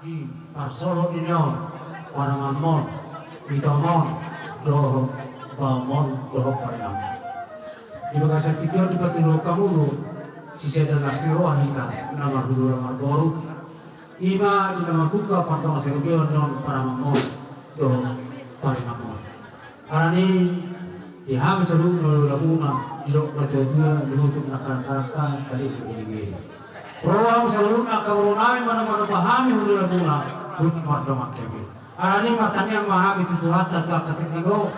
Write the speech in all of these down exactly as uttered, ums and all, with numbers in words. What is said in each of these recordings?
Di parsolot ni on, parumaenmon, itomon, dohot baomon, dohot parinangmon. Di bagasan tingki on dipatuduhon hamu do sisada las ni roha hita na marhula marboru. I ma di na mambuka pardongan saripeon on parumaenmon dohot parinangmon. Alani i, di hami saluhutna hulahula muna, didok natuatua, luhut tu nangkaning, nangkaning, tadi tu giri-giri. Ro hamu saluhutna angka boru nami, manang manang hami hulahula muna, huhut mardongan hami. Alani i martangiang ma hami tu Tuhanta, tu angka tingki on.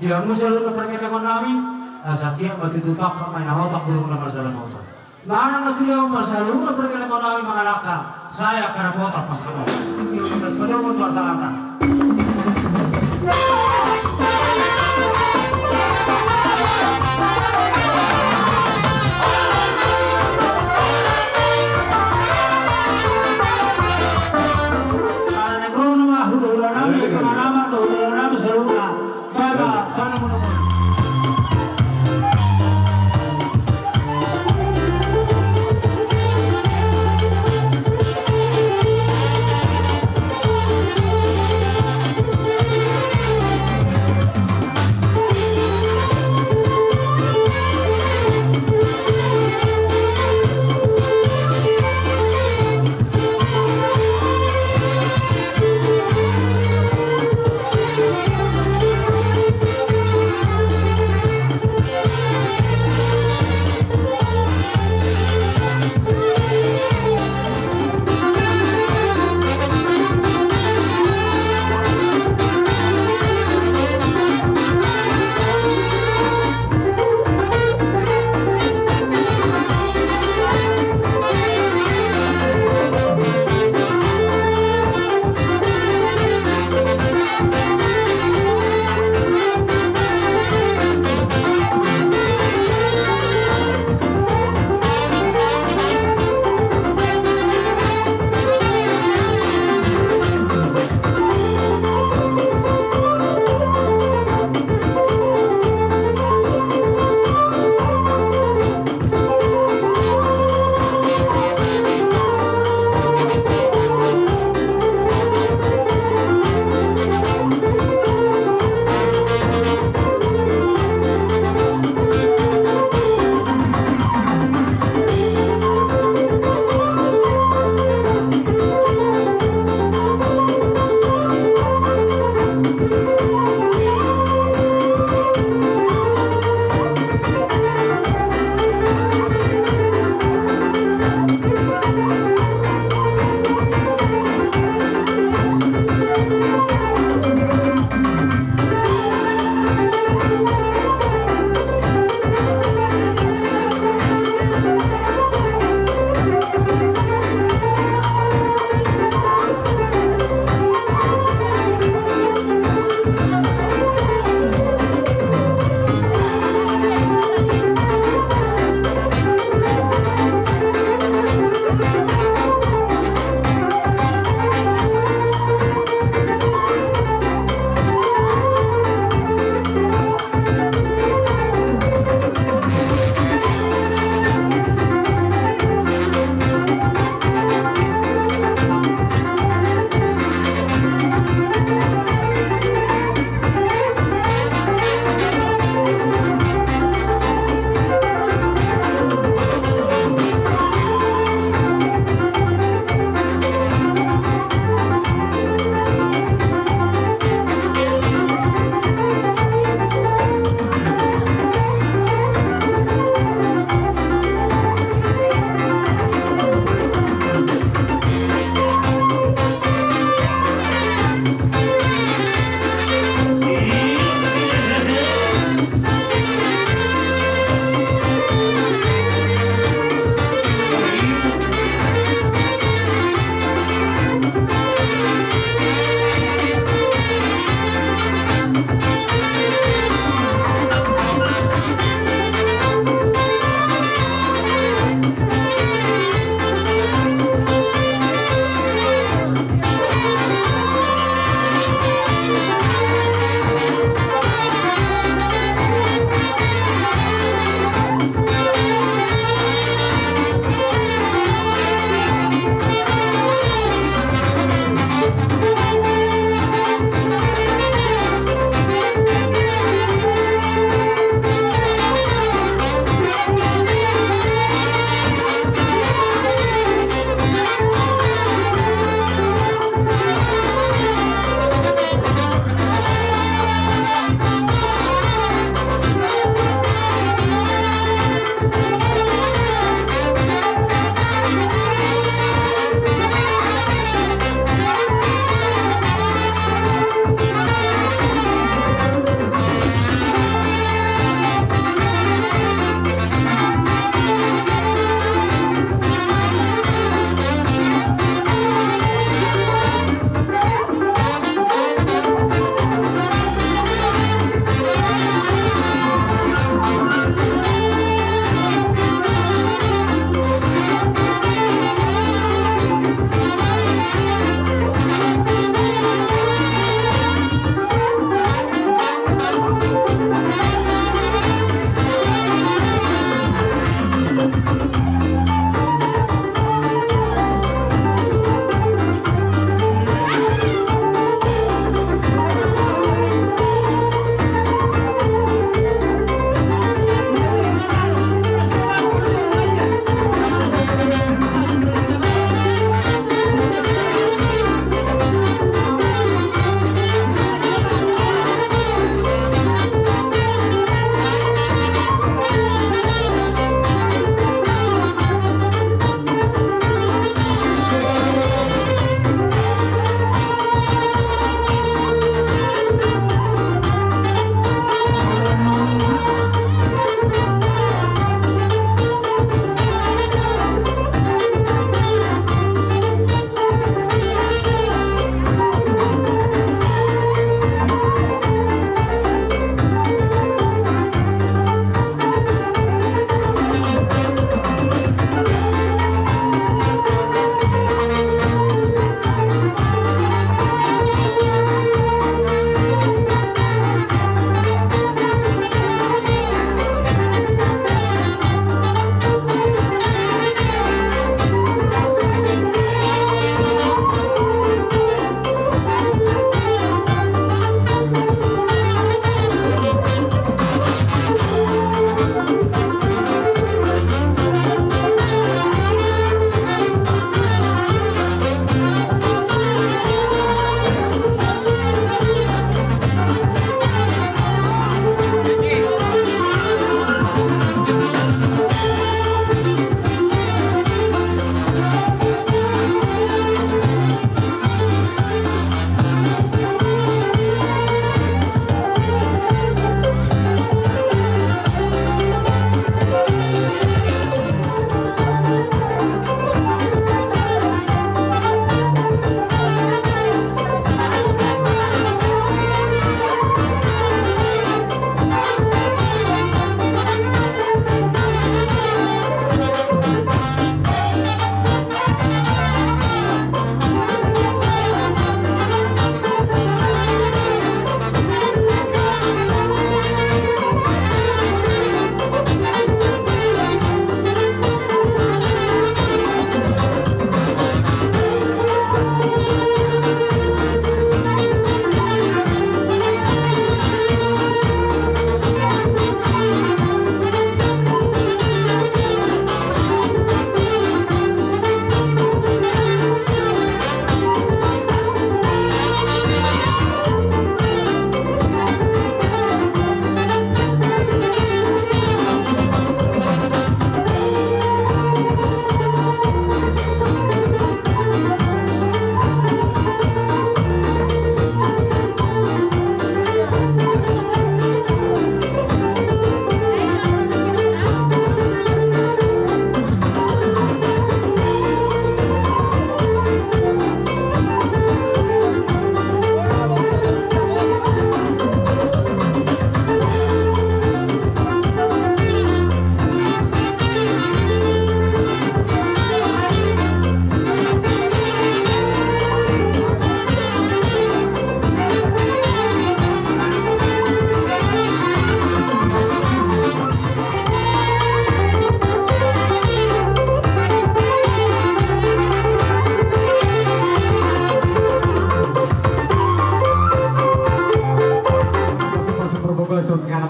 Di hamu saluhutna pargellengon nami, asa anggiat ma tutu pangkat ma hinahotak, bulung na marjala na hotang. Manang na tutu hamu saluhutna pargellengon nami mangalangka, sai angka na hotang pasahaton. Tingki on, pasahaton tu hasahatan. Alani i, ro ma hulahula nami, pangalaman do hulahula nami saluhutna. Baba, panamunamu.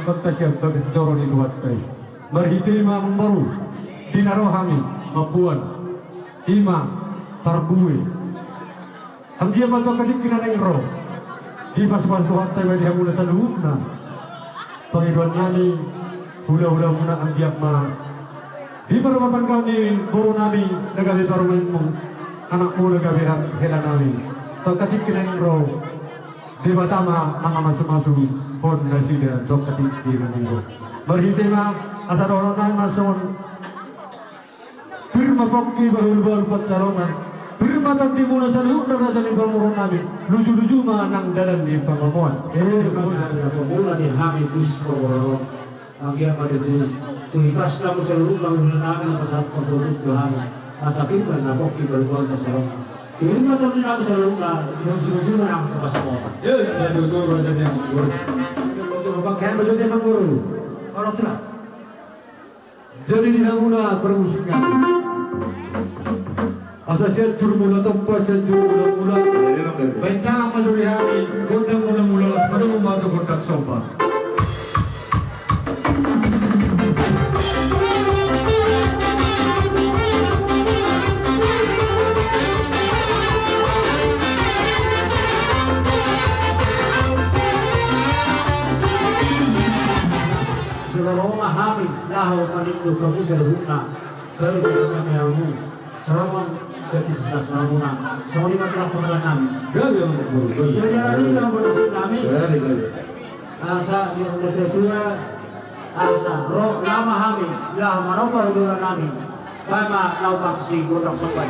Banta sian bagas joro ni Tuhanta i. Marhite i ma amangboru, di na ro hami mamboan, i ma parbue. Anggiat ma tu angka tingki na naeng ro, dipasupasu Tuhanta i ma di hamuna saluhutna. Pangidoan nami, hulahulamuna anggiat ma di parrumatanggaon ni boru nami na gabe parumaenmu, anakmu na gabe hela nami. Tu angka tingki na naeng ro, Debata ma mangamasumasuhon nasida tu angka tingki na naeng ro. Marhite ma asa dohonon nami ma songon: Pir ma pongki bahulbahul pansalongan, pir ma tondimuna saluhutna raja ni pamoruon nami, lujuluju ma nang dalan ni pangomoan. Eh, pamula ni hami Puspomororo. Anggiat ma tutu tu ibas hamu saluhutna hulahula nami na pasahat panggolut tu hami, asa pir ma na pongki bahulbahul pansalongan, pir ma tondimuna saluhutna, lujuluju ma nang pangomoan. Ia, ia, tutu, raja ni amangboru. Pakai ma jo di amangboru. Olo, tulang. Jadi di hamuna parmusik nami, asa sian jurumula tompa, sian jurumula mula. Baen tangan ma jo di hami gondang mulamula, laos padomu ma tu gondang somba. Jolo ro ma hami laho manindok hamu saluhutna. Baru bisa kami hamu. Songon gati sasonamuna. Songon i ma tulang panggabean nami. Gabe, gabe. Jadi, jadi, jadi, jadi, nami. Gabe, gabe. Asa, di ronda tua, asa, ro, laho ma hami, laho manomba hulahula nami. Baen ma laho paksi gondang somba i.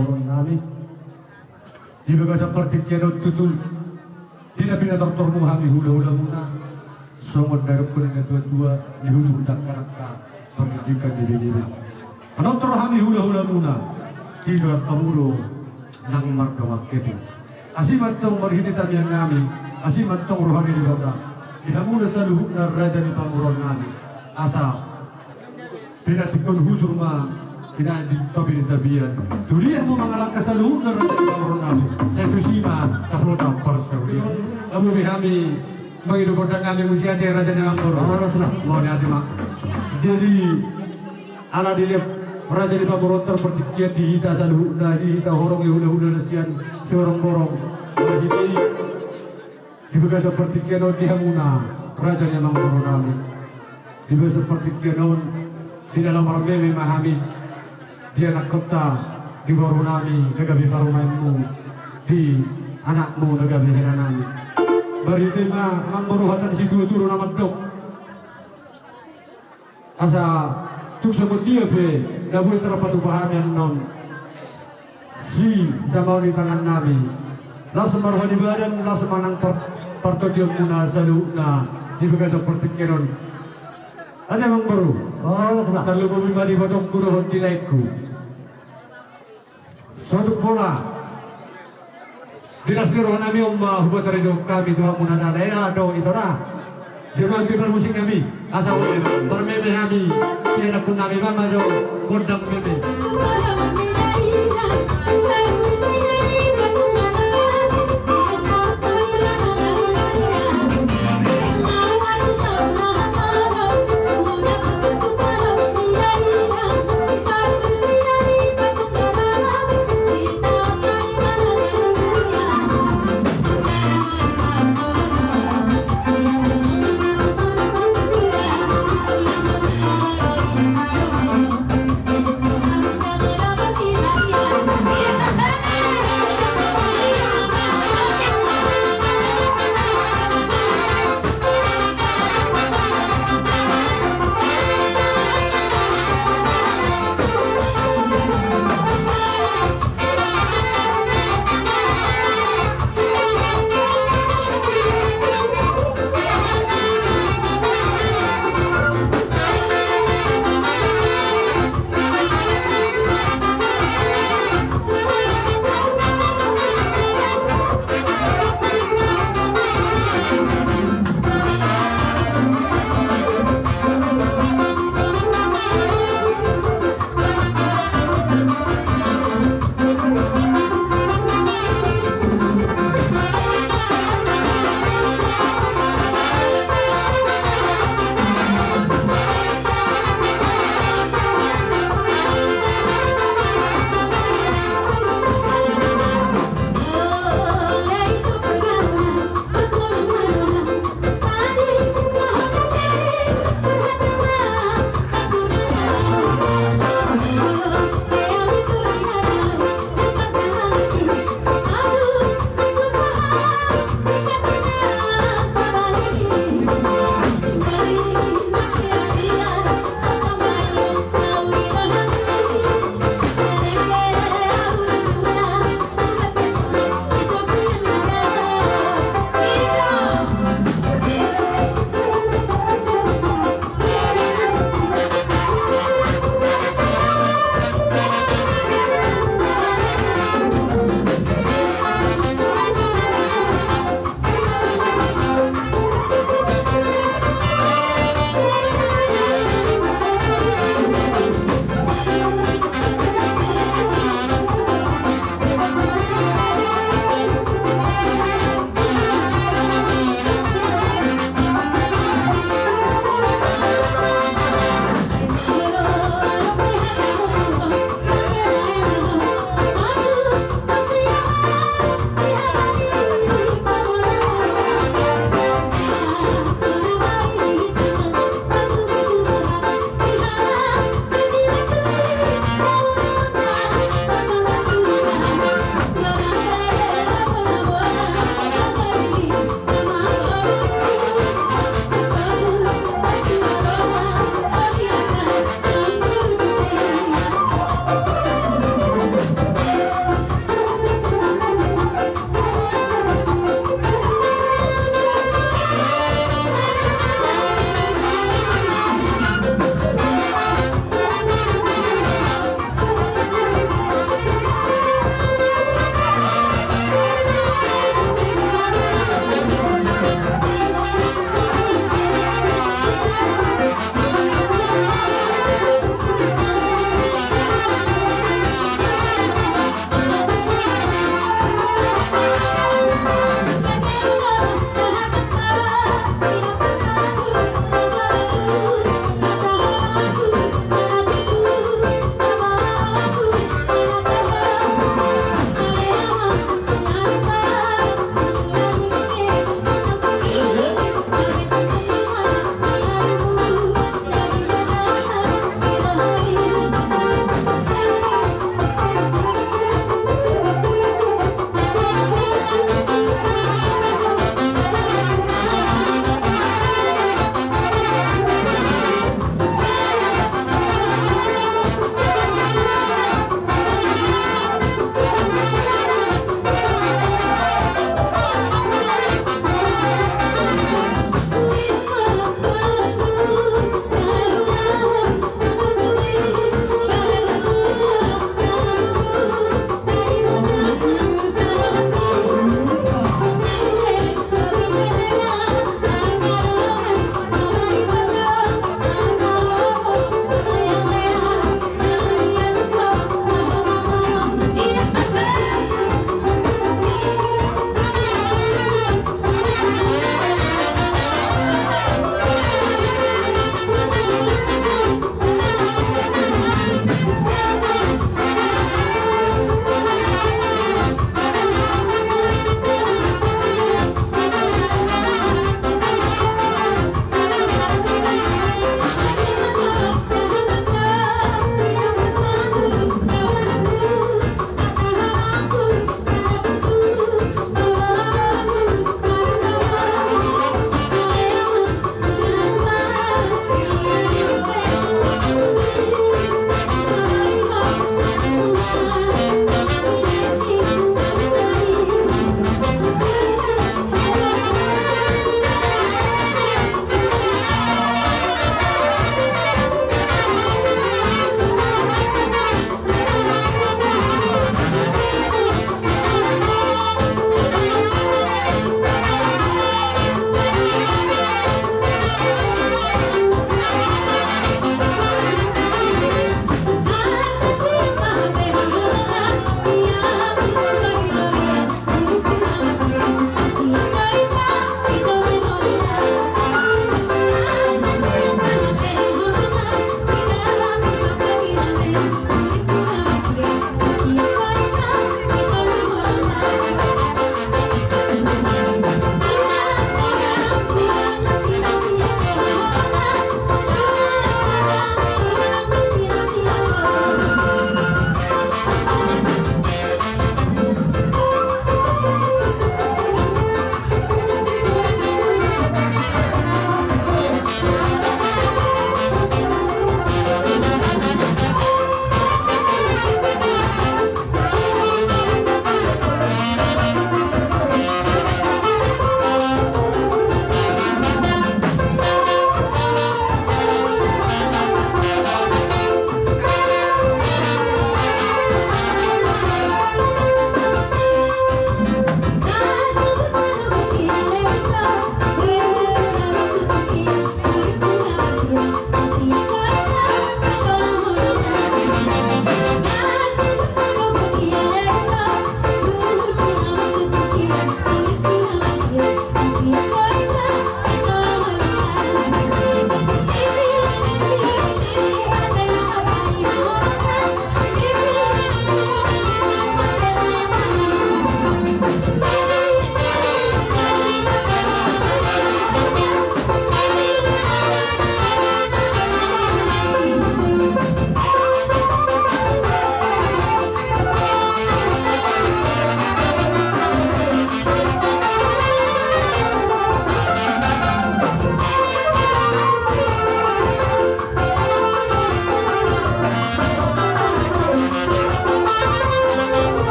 Nami di bagasan partingkian on tutu, di na pinatortormu hami hulahulamuna, songon na didok ni natuatua, di hujur dangka-dangka, partingkian di binibi. Manortor hami hulahulamuna, di dohot hamu do nang mardongan kepu. Asi ma antong marhite tangiang nami, asi ma antong roha ni Debata di hamuna saluhutna raja ni pamoruon nami. Asa pinantikhon hujur ma, pinantik topi ni tapian. Tudia hamu mangalangka saluhutna raja ni pamoruon nami. Sai tusi ma dapotan parsaulian. Hamu be hami mangido gondang nami, mauliate raja ni amangboru. Mauliate ma. Jadi ala dilehon raja ni pamoruonta partingkian di hita saluhutna, di hita horong ni hulahula na sian Siborongborong. Jadi di bagasan partingkian on di hamuna raja ni amangboru nami. Di bagasan partingkian on di na laho marmeme ma hami di anakkonta, di boru nami na gabe parumaenmu, di anakmu na gabe hela nami. Marhite ma amangboru hata ni situatua na mandok. Asa tung songon dia pe na boi tarpatupa hami annon sijamaon ni tangan nami. Las ma roha ni badan, las ma nang par-, partondionmuna saluhutna di bagasan partingkian on. Raja ni amangboru. Tarlumobi ma di ibotongku dohot di laengku. Sotung pola di las ni roha nami on ma hupataridok hami tu hamuna na lae, asa do i tora. Jolo hami parmusik hami, asa marmeme hami, di anakkon nami ma jo gondang meme.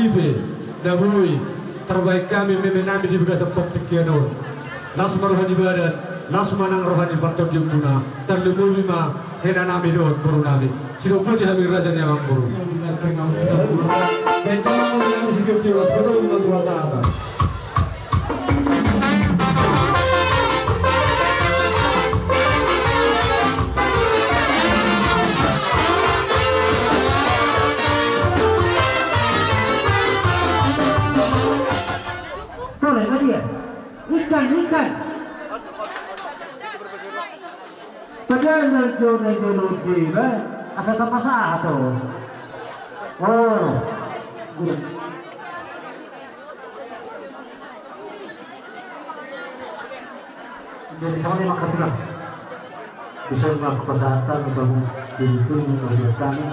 Pe na boi tarbahen hami meme nami di bagasan partingkian on. Las ma roha ni badan, las ma nang roha ni partondion muna. Tarlumobi ma hela nami dohot boru nami. Sidok boti hami raja ni amangboru. Tole ma dia. Ikan, ikan. Padahal jona jolo deba asa tapasahat. Oh. Jadi sama ni maka bilang. Bisa maka pasahat kami bangun di itu mengajar kami.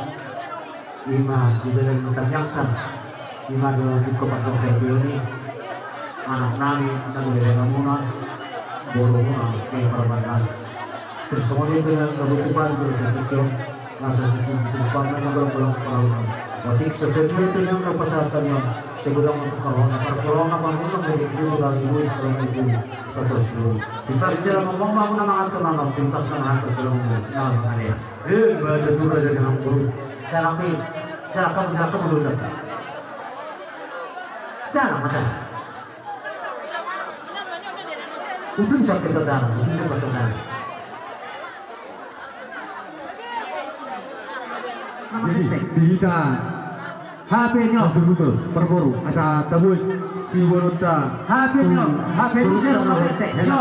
Ima di dalam mentanyakan. Ima dalam buku patong saya ini. Anak nami, anak dari muna, boru muna, yang perbangan. Terus sama dia bilang kalau kita juga satu jam. Masa sih, sempatnya nggak berapa lama. Tapi sesuatu itu yang kau pasarkan yang sebulan untuk kau, apa kalau nggak bangun, nggak jadi dulu, sudah dulu, sekarang itu, seperti dulu. Kita secara ngomong, mau nama atau nama, kita sana atau belum, nah, mana ya? Eh, baca juga dari hampur. Cara pi, cara kamu, cara kamu dulu dah. Cara macam. Itu bisa kita cara, itu bisa kita cara. Jadi, di hita. Hape nyo. Betul, betul. Parboru, asa tabuas. Si Waluta. Hape nyo. Hape nyo. Hape nyo.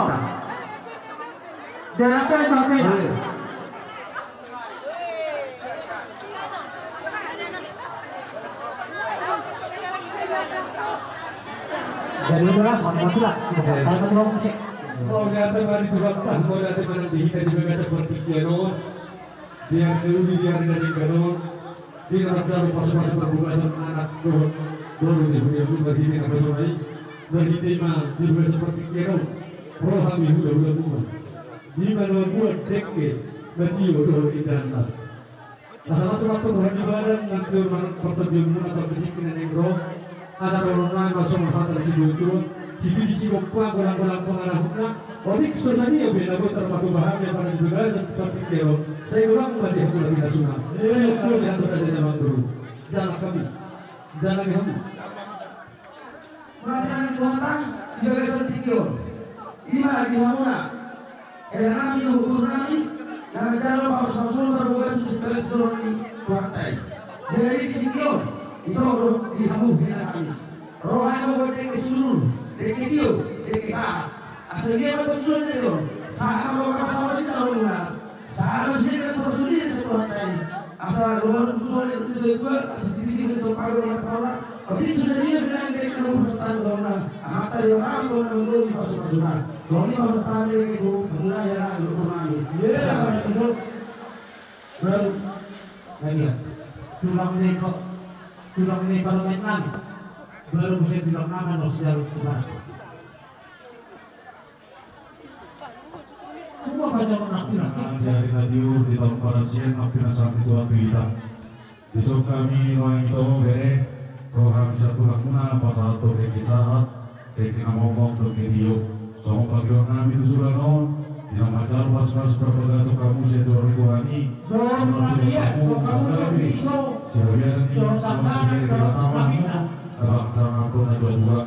Hape nyo. Jadi, itulah, sama itulah. Sama itulah, musik. Mauliate ma di Tuhanta, mauliate ma di hita di bagasan partingkian on. Biar na uli, biar na denggan on. Di na marjalo pasupasu parbagason anak dohot boru di huria muna di na pasonai. Marhite i ma di bagasan partingkian on. Ro hami hulahula muna. Di na mambuat dengke, na tio dohot indahan las. Asa las ma roha ni badan, nang tio ma partondion muna, tong di tingki na naeng ro. Asa dohonon nami ma songon hata ni situatua, sipiti sigompa, golanggolang pangarahutna. Otik so sadia pe na boi tarpatupa hami apala di bagasan partingkian on, sai godang ma di hamu na pinasuna. Sai godang ma di hamu na pinasuna. Jala hami, jala hami. Mauliate ma di Tuhanta di bagasan tingki on. Ima di hamuna, hela nami dohot boru nami, na manjalo pasupasu parbagason sibagas dohonon ni Tuhanta i. Jadi di tingki on, ito do di hamu hela nami. Ro hami mambuat dengke sundul, dengke tio, dengke sahat. Asa dia ma tujuan ni on, sahat ma pasahat ni tarungna. Sahat ma sude, sahat ma sude, sahat ma sude. Asa dohonon tu sude, tu sude, asa sititi ni sopago na paula. Otik so sadia pe nang dengke na pasahat dohonna. Amanta Debata dohonon na mamboan pasupasuna. Dohonon i ma pasahat ni dengke tu hamuna hela nami dohot boru nami. Baru. Tulang ni, tulang ni parmaen nami. Baru muse tulang nami, no sial tulang. Di ari na tiur di taon parasian, na pinasahat ni Tuhan tu hita. Dison hami nuaeng ito bere, ro hami sian tulangmuna pasahathon dengke sahat, dengke na momok, dengke tio. Songon pangidoan nami tu joloan on, di na manjalo pasupasu parbagason hamu sian joro ni Tuhan i. Dohot hamu, dohot hamu, dohot hamu, dohot hamu. Sian biaran ni, dohot hamu, dohot hamu. Tabangsa ma tu natuatua.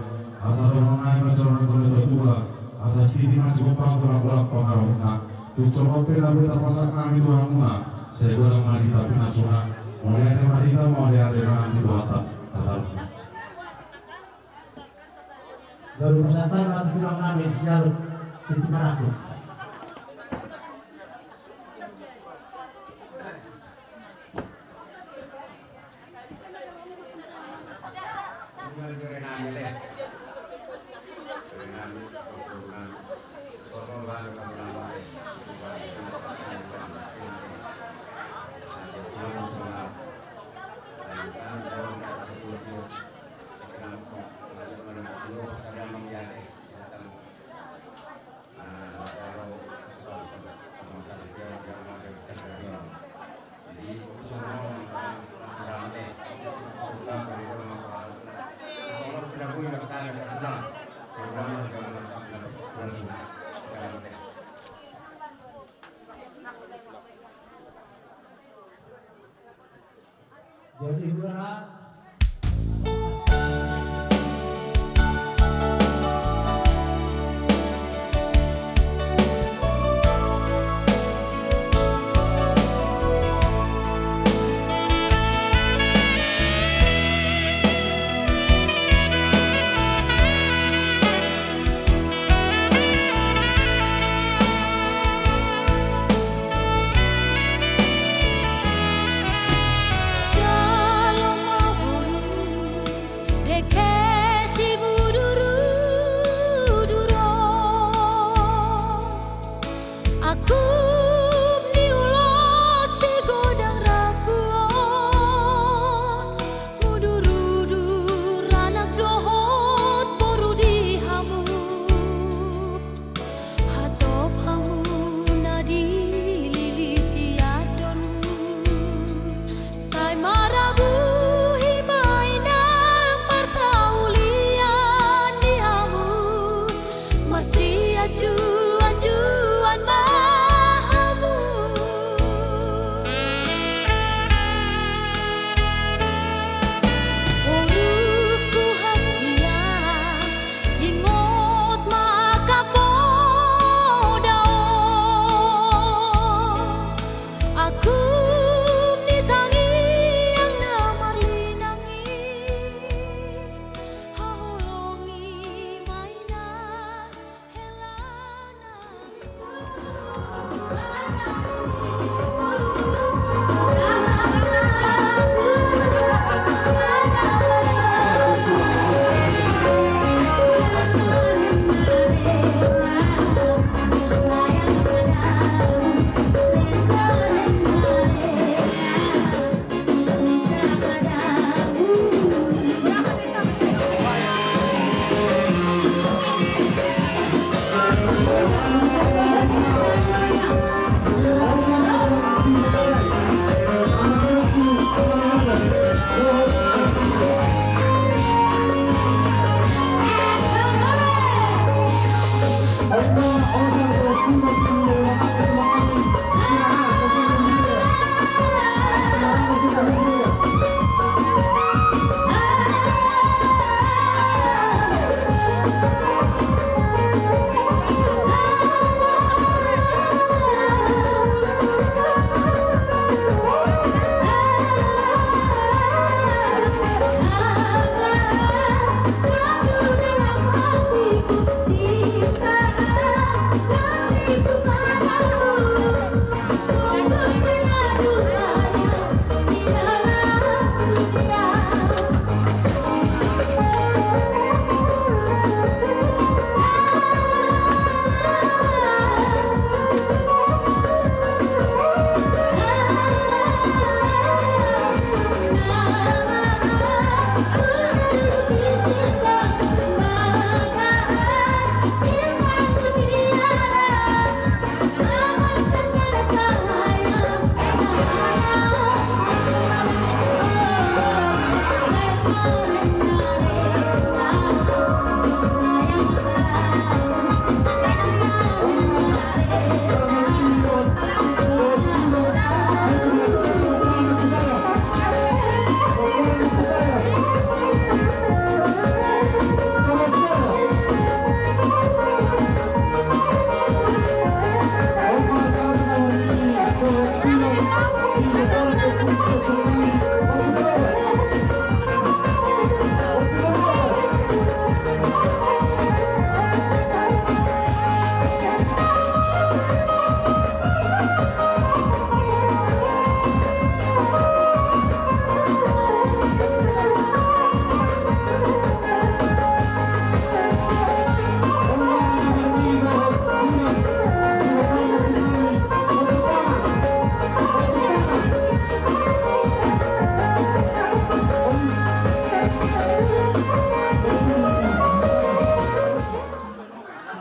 Asa dohonon nami ma songon na tu natuatua. Asa sititi ma sigompa, golanggolang pangarahutna. Tung songon pe na boi tarpasahat hami tu hamuna, sai godang ma di hita pinasuna. Mauliate ma di hita, mauliate ma nang di Tuhanta. Baru pasahat ma tu tulang nami sial itu maraku. Jalo ma boru, dengke simudurudur on. Angkup ni ulos sigodang rambu on, mudurudur anak dohot boru di hamu. Hatop hamu na dililiti andormu. Sai marabuhi ma inang parsaulian di hamu, masianjuanjuan ma hamu. Boruku hasian, ingot ma angka poda on. Angkup ni tangiang na marlinang i, haholongi ma inang hela nami.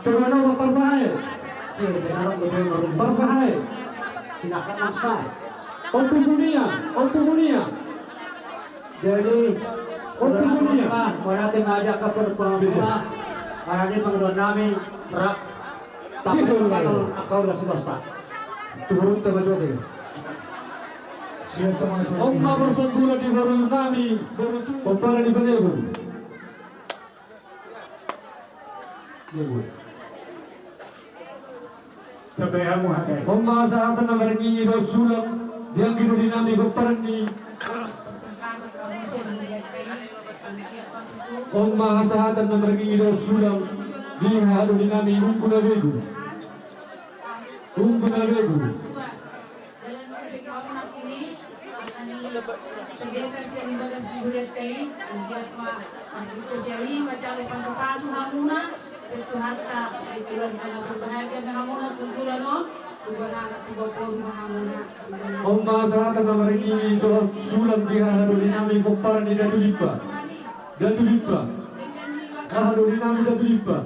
Tolong, Parbahae. Parbahae. Silakan, Mas. Ompu Bunia, Ompu Bunia. Jadi, Ompu Bunia. Mana tengah aja ke perpala. Karena ini pengeluaran kami berat. Tapi kalau, kalau udah sudah start. Turun tengah joki. On ma parsanggulan ni boru nami, pomparan ni Balebu. On ma hasahatan na marngingi dohot sulang di anggi doli nami, pomparan ni. On ma hasahatan na marngingi dohot sulang di haha doli nami, Unggu Nabegu. Unggu Nabegu. On ma hasahatan na marngingi dohot sulang di haha doli nami, pomparan ni Datu Limpa. Datu Limpa. Haha doli nami Datu Limpa.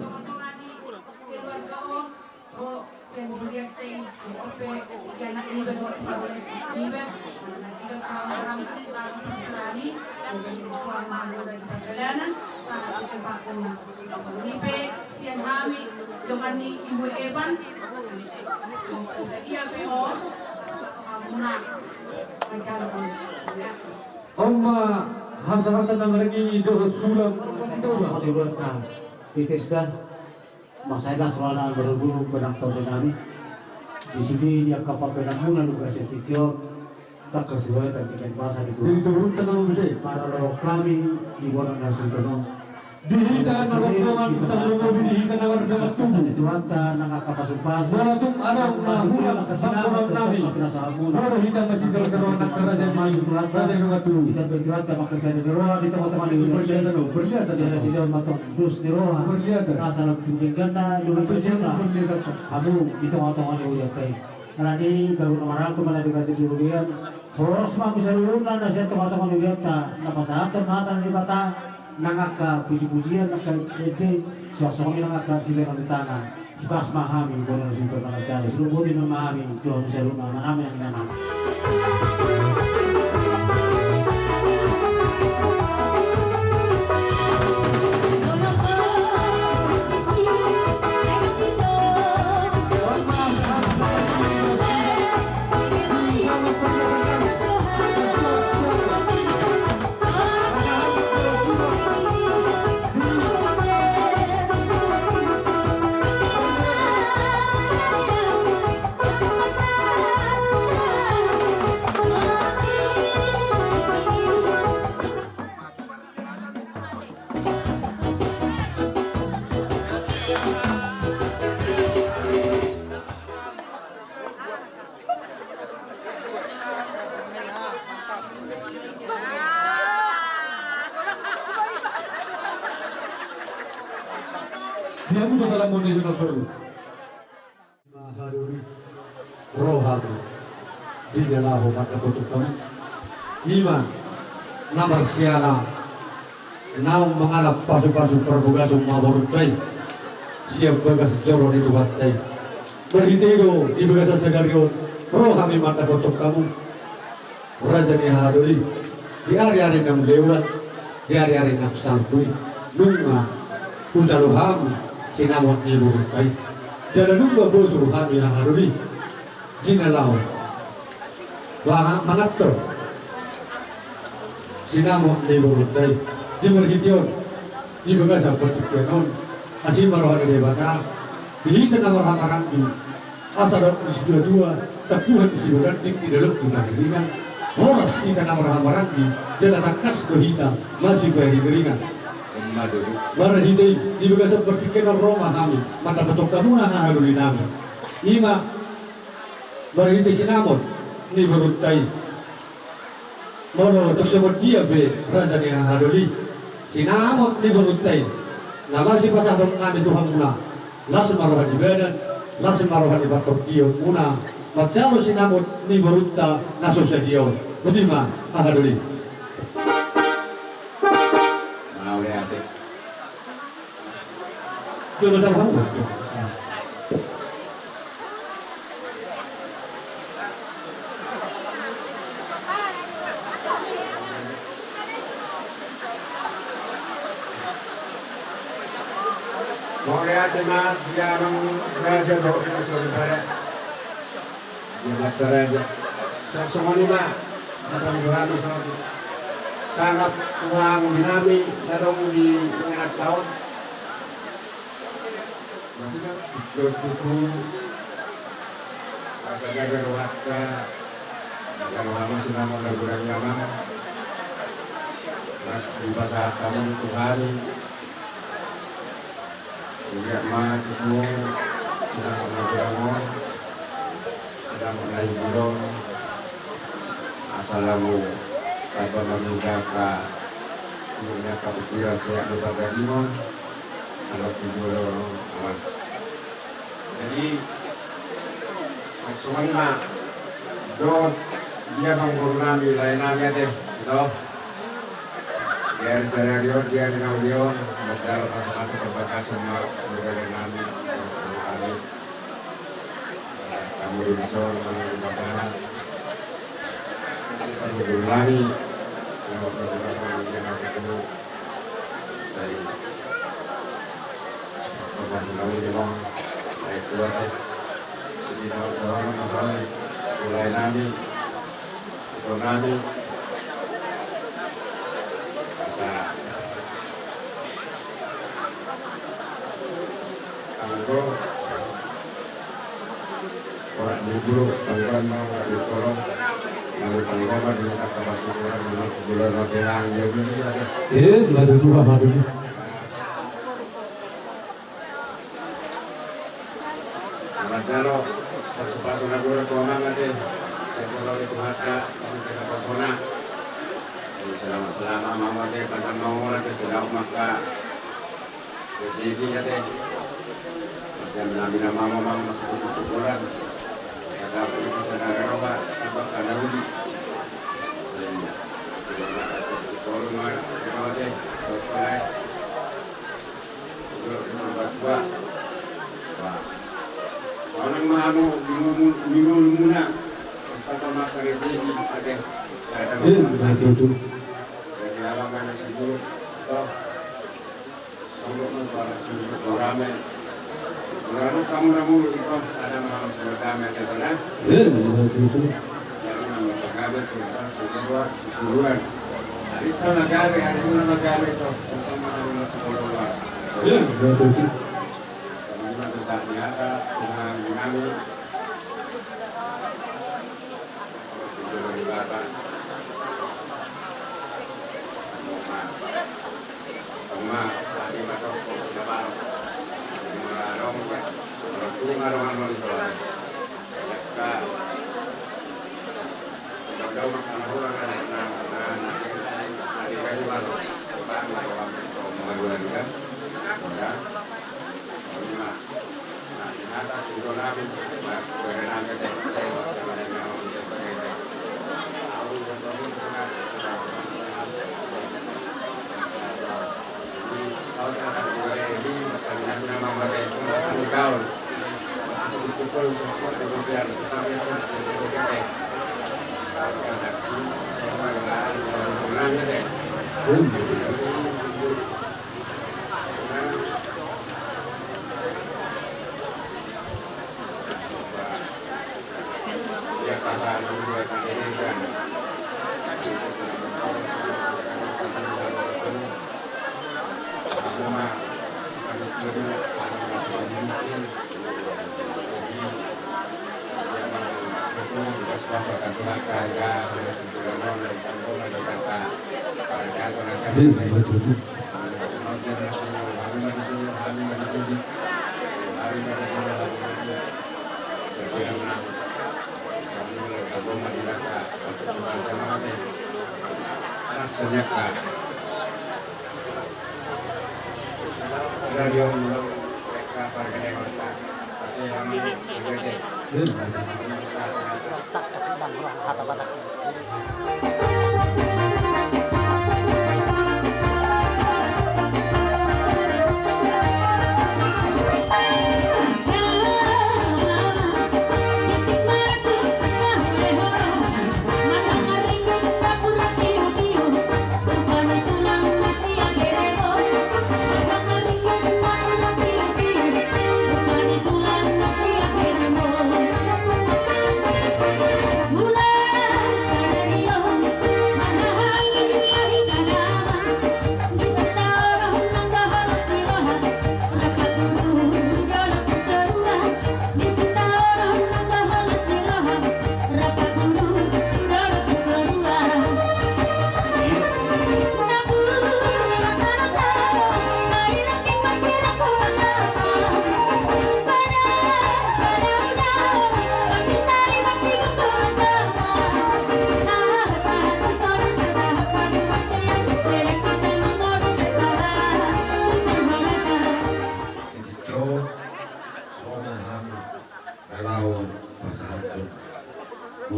On ma hasahatan na marngingi dohot sulang. Di tes dan. Masa edas rohana berguru benang tau benami. Di sini di angka pambenangmuna lugas tingki on. Angka suhatan di basa di Tuhan. Di Tuhan tenang bisa. Para roh kami di bona na suhatan on. Di hita na rombongan terlebih di hita na mardalan tubuh. Di Tuhanta nang angka pasupasu. Walaupun ada na hula kesampuran nami. Baru hita masih dalam kerana kerajaan masuk Tuhanta. Kerajaan Tuhanta. Hita berdoa maka saya doa di tengah-tengah di Tuhanta. Berlihat, berlihat. Jadi dia matang. Dos ni roha. Berlihat. Asal tingkingna dulu berlihat. Hamu di tengah-tengah ni hujat kai. Alani baru na marangkup mana di batu di rubian. Horas ma misaluna na sian tengah-tengah ni hujat ta. Na pasahat mata ni bata. Nang angka puji-pujian angka ente. Suasana nang angka silengan di tangan. Ipas ma hami bona na suhatan manjalo. Sudah boti ma hami. Tuhan bisa luna manami yang inanam. Dia musuh dalam kondisi nomor. Ima haha doli, roham di na laho mandapothon hamu. Ima na marsiala naung mangalap pasupasu parbagason ma borunta i sian bagas joro ni Tuhanta i. Marhite i do di bagasan sadari on rohami mandapothon hamu. Raja ni haha doli, di ari-ari naung lewat, di ari-ari naung salpu i, nunga hujalo hamu sinamot ni borunta i. Jala nunga bosur hami haha doli di na laho mangantor sinamot ni borunta i. Di marhite on di bagasan partingkian on, asi ma roha ni Debata di hita na marhahamaranggi. Asa dohot ni situa-tua, tampuhon ni siboranding di dolok tu parhiringan. Horas hita na marhahamaranggi, jala tangkas do hita masipahiring-hiringan. Marhite i di bagasan partingkian on ro ma hami mandapothon hamuna haha doli nami. Ima marhite sinamot ni borunta i. Molo tung songon dia pe raja ni haha doli, sinamot ni borunta i na masipasahat nami tu hamuna, las ma roha ni badan, las ma roha ni parhorongionmuna manjalo sinamot ni borunta na so sadia on. Boti ma haha doli. Mauliate. Mauliate ma di amang raja dohot di saudara. Di amanta raja. Songon i ma. Sangap uang di nami na dong di inganan taon. Masih kan? Tutu. Masa jaga rohata. Jaga rohama sinamot na godang i amang. Mas dipasahat hamu tu hami. Liat ma tutu sinamot na godang on. Sinamot na hibul on. Asa lamu tamba mamingka ka. Mamingka pikiran sehat do pardagingkon. Anak hibul on. Jadi songon i ma dohot di amangboru nami, lae nami ate, ito. Di ari sadari on, di ari na uli on, manjalo pasu-pasu parbagason ma di lae nami. Hamu di dison, hamu di basana. Hamu di nami. Sai. Pokokna uli ma. Ai kuat ai. Jadi na dohot masalah ni. Mulai nami. Ito nami. Asa. Anggo. Ora di bulu tangguan ma, ora di kolong. Lalu tangguan ma, di kata batu orang, lalu bulan ma penang, ya, ini ada. Eh, madu tua, madu. Manjalo pasu-pasu na godang tu amang ate. Sai jolo di Tuhanta, kami kena pasona. Selama-selama amang ate, pasal mau ate, sedap maka. Rezeki ate. Masa nami na mama mang masuk ke kuburan. Sadap ini sadar roha, sabak kana uli. Saya. Kalau ma, kalau ate, kalau ate. Kalau ma, kalau ate. Wah. Manang ma hamu di ngolu, di ngolumuna. Tanpa masa rezeki ate. Sadar roha. Iya, betul. Jadi halaman si guru. Toh. Songgot ma tu anak songgot ma rame. Ulanon hamu na mulu i, sada ma hamu songgot rame, ate, ito da. Eh, iya, ito, ito. Jadi ma mangkagabe tu anak songgot ma sipuluan. Ari ta ma gabe, ari muna ma gabe, ito. Tentang ma hamu na sipuluan. Eh, iya, ito, ito. Sama-sama tu saat ni hata, Tuhan nami.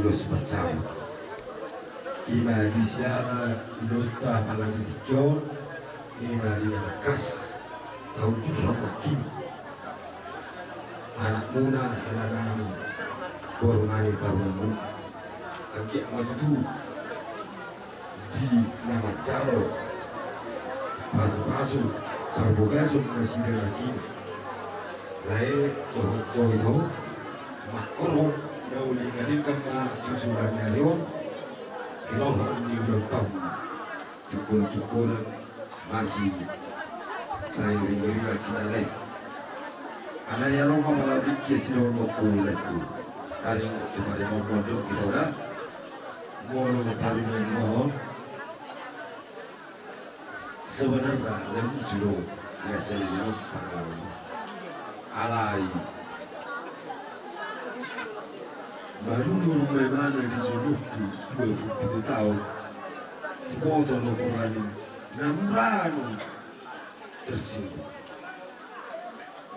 Dos percaya. Ima di siala nunta pala di tingki on, ima di na tangkas tahu di rumah king. Anak muna hela nami, boru nami parumaenmu. Anggiat ma tutu di na manjalo pasu-pasu parbagason nasida nangkin. Lae, dohot do i do, mangkorhon na uli na denggan ma tu joloan ni ari on, di lohot ni ulang tahun, tungkol-tungkolan, masi, na iring-iringan hita lae. Alai adong ma pala tingki sidohononku laengku. Taringot tu paringot mondok hita da. Molo paringot on, sebenarna na lucu do na sering on pangalaman. Alai marumur ma ibana di jolongku dua pulu pitu taon. Huboto do pola ni na mura do tersinggung.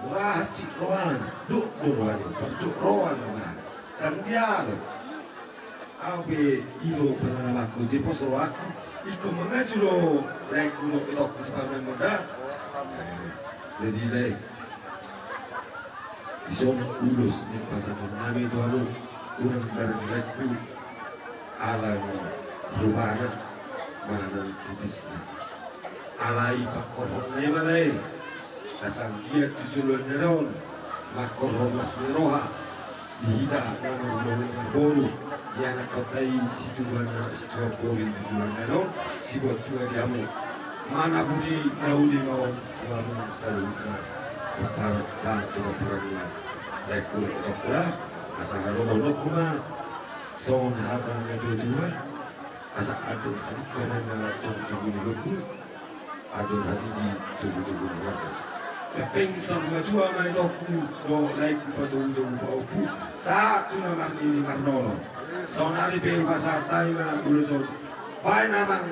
Mura hansit rohana, dok do rohana, pardok rohana. Ndang dialog. Au pe i do pengalamanku, je pos rohangku, ingkon mangaju do laengku dohot itongku tu parumaenmuna da. Jadi lae, dison ulos ni pasahaton nami tu hamu, unang barang laengku, ala ni rupana manang tipisna. Alai pangkorhonna i ma lae, asa anggiat tu joloan ni ari on mangkorhon las ni roha di hita na marboru, marboru, ianakhonta i situan, situan boru tu joloan ni ari on, sibuat tua di hamu. Manang boti na uli ma on tu hamu saluhutna. Pomparan sahat tu pomparan ni laengku dohot itongku da, asa hadohononku ma songon hata ni natua-tua. Asa andor hadungka ma na togu-togu ni lombu, andor hatiti togu-togu ni lombu. Hepeng saur matua ma itongku dohot laengku patogu-togu pahompu, sahat tu na marnini marnono. Saonari pe hupasahat hami ma ulos on. Baen amang.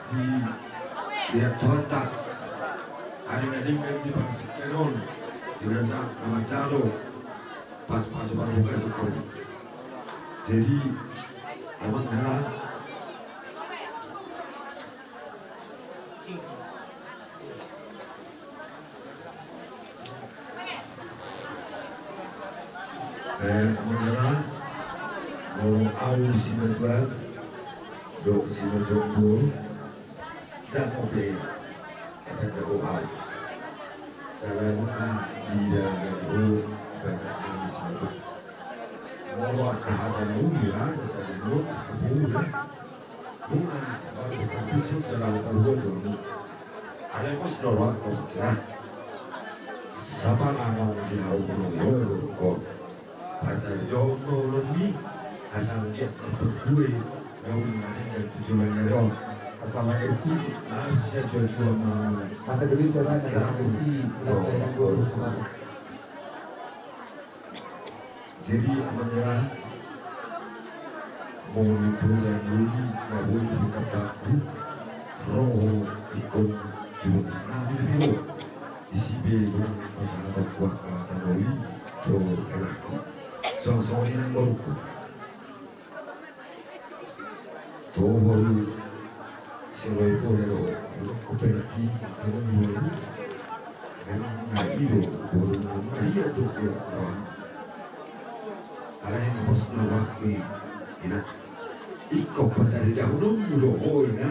Di, di Tuhanta, ari na denggan di pangkataion, di na manjalo pasu-pasu parbagason. Jadi, amang hela. Eh, amang hela, molo au simatuam dohot simatuam boru, ndang ope, ndang ope au. Jala nunga diida nami ho bagas nami simatuam. Molo angka hata na uli ra, asa di ho angka boru ra. Nunga, baru bisa-bisa jalan tahu aja ni. Ada kos dorong kau kira. Sapa nama di hau kau yo kau. Pada jauh kau lebih asal dia berdua. Jauh mana yang tujuan dari orang. Asal lagi itu. Masih jual-jual mana. Masa dulu siapa yang ngerti? Yang dua puluh sembilan. Jadi, amang hela, molo pola ni uli na boi di hita pangku, ro ho ingkon tu bagas nami do ho. Disi pe do pasahatonku angka hata na uli tu helangku. Songon-songon i nang borungku. Tu boru Alai na pos na waktu ina. Ingkon pataridahononmu do ho ina.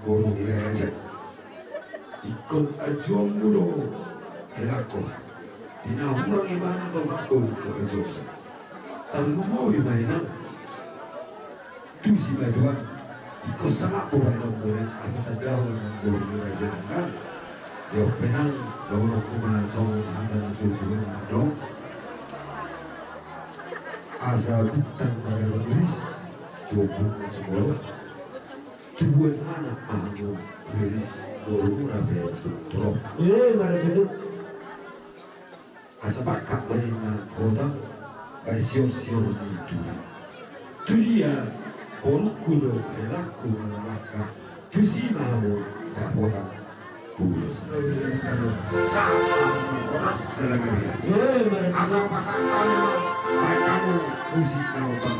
Boru ni raja. Ingkon ajuonmu do helangku. Di na hurang ibana do ingkon ajuonmu. Tarlumobi ma inang. Tusi ma tuan. Ingkon sangap do baenonmu inang asa tandahon boru ni raja nangkin. Jawab pe inang, dohononku ma songon hata ni tutu inang do. Asa bintang pada riris, tubuan semua. Tubuan anak amu riris, boru na pe tutu. Eh, mana tutu? Asa bakka ma ninna hotang, baen sior-sior ni tubu. Tudia, borungku do, helangku mangalangka, tusi ma hamu dapotan ulos. Sahat ma hamu horas jala gabe. Asa pasahat ma hamu, baen hamu musik na hotang.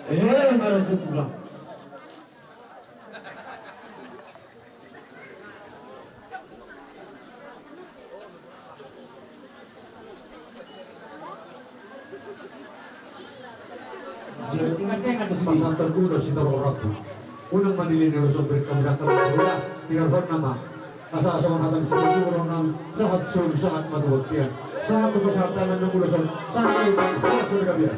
Eh, mana tutu lah. Jadi, pasahaton ulos sitorop rambu. Unang manilini ulos on, beri kamu datang ke sebelah, tinggal nama. Asa songon hata ni sitorop rambu, sahat solu, sahat matuat pian. Sahat tu pasahat tangan nang ulos on, sahat tu pasahat gabe.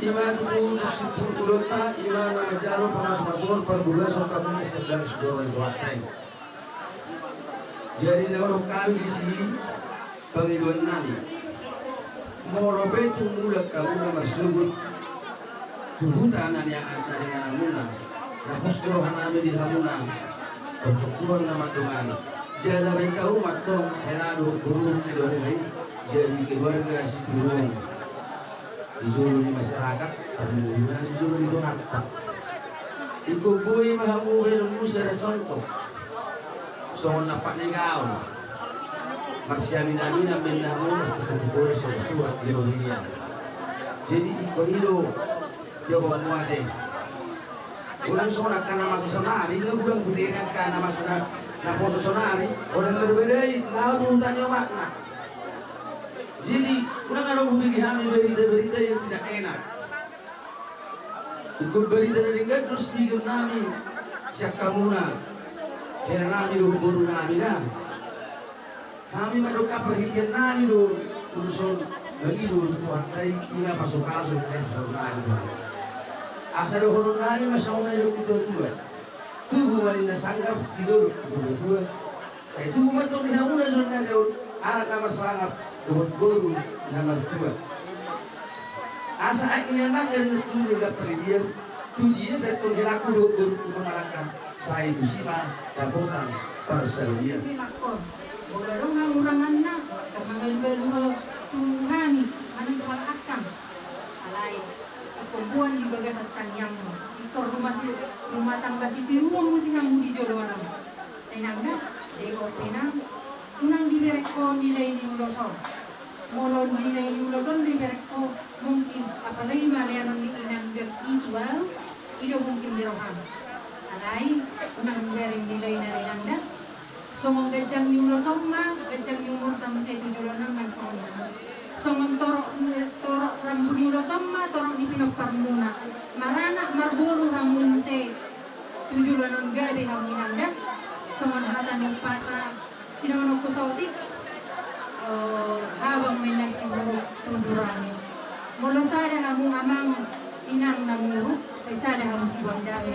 Ima tutu simpul ulotta, ima na manjalo pamasumasu parbulashon hamu na sedang sidohot ni rohanta i. Jadi na ro hami disi pangidoan nami. Molo pe tung mulak hamu na marsogot tu huta na nianan na nianan muna, na pos do roha nami di hamuna, patuduhon na mandongani. Jala baen hamu ma antong hela dohot buruk keluarga i, jadi keluarga sitiruon di jolo ni masyarakat, tarlumobi di jolo ni dongan ta. Ingkon boi ma hamu baenonmu sada contoh songon na patnegaon. Marsiaminaminan ma hamu, marpatuduhon songon surat di rohanian. Jadi ingkon i do jawabanmu ate. Unang songon angka na masa sonari, unang buteng angka na masa na, na poso sonari, unang marbadai laho tu huta ni omakna. Jadi unang adong hubege hami berita-berita yang tidak enak. Ingkon barita na denggan do sigigion nami sian hamuna, hela nami dohot boru nami na. Hami mandok parhitean nami do uruson bagi do Tuhanta i, ima pasu-pasu, eh, pasu nami do. Asa dohonon nami ma songon na nidok ni tua-tua. Tubu ma ninna sanggar di dolok ni tua-tua. Sai tubu ma tong di hamuna jolma on anak na marsangap dohot boru na martua. Asa aek ni anakna di na tubu na paridian, tu dia pe tong helangku dohot borungku mangalangka, sai tusi ma dapotan parsaulian. Bola do hamu ranganna, angka mangalualu tu hami, manang tu halak angkang. Alai ingkon boan di bagasan tangiangmu, ingkon rumah si, rumah tangga sitiruon muse hamu di joloan on. Inang da, denggan pe inang, unang dibereng ho nilai ni ulos on. Molo nilai ni ulos on dibereng ho, mungkin apalagi maleanon ni inang da i tu ahu, i do mungkin di roham. Alai unang bereng nilai na inang da. Songon ganjang ni ulos on ma ganjang ni umurta muse tu joloan on, nang songon i. Songon torop, torop rambu ni ulos on ma torop ni pinomparmuna. Maranak marboru hamu muse tu joloan on, gabe hamu inang da. Songon hata ni umpasa sidohononku saotik, eh, habang ma inang siburuk tu joloan i. Molo sada hamu amang inang na muruk, sai sada hamu siboan dame.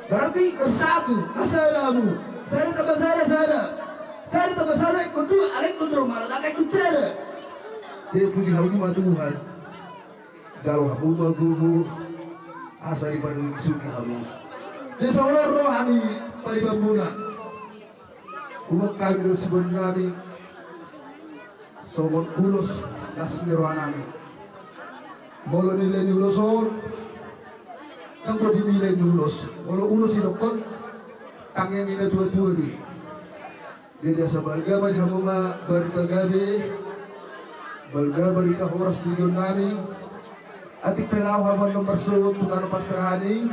Berarti bersatu, asa ada kamu. Sada tambah sada, sada. Sada tambah sada, ingkon dua, alai ingkon dua, malah tak ikut sada. Dia puji hamu ma Tuhan. Jalo hamu ma gogo, asa dipanuhi sugi hamu. Jadi songon on roha ni paribanmuna. Umang hami do siboan nami, songon ulos las ni roha nami. Molo nilai ni ulos on, ndang boi dinilai ni ulos. Molo ulos didokkon, tangiang ni na tua-tua do i. Jadi asa balga ma di hamu ma barita gabe, balga barita horas di giot nami. Atik pe laho hamu annon marsogot tu tano panserahan i,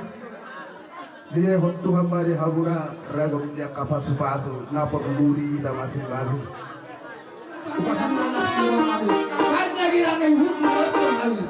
dilehon Tuhan ma di hamuna ragam ni angka pasupasu na porlu di hita masing-masing. Karna di rangka i hut marantong hami.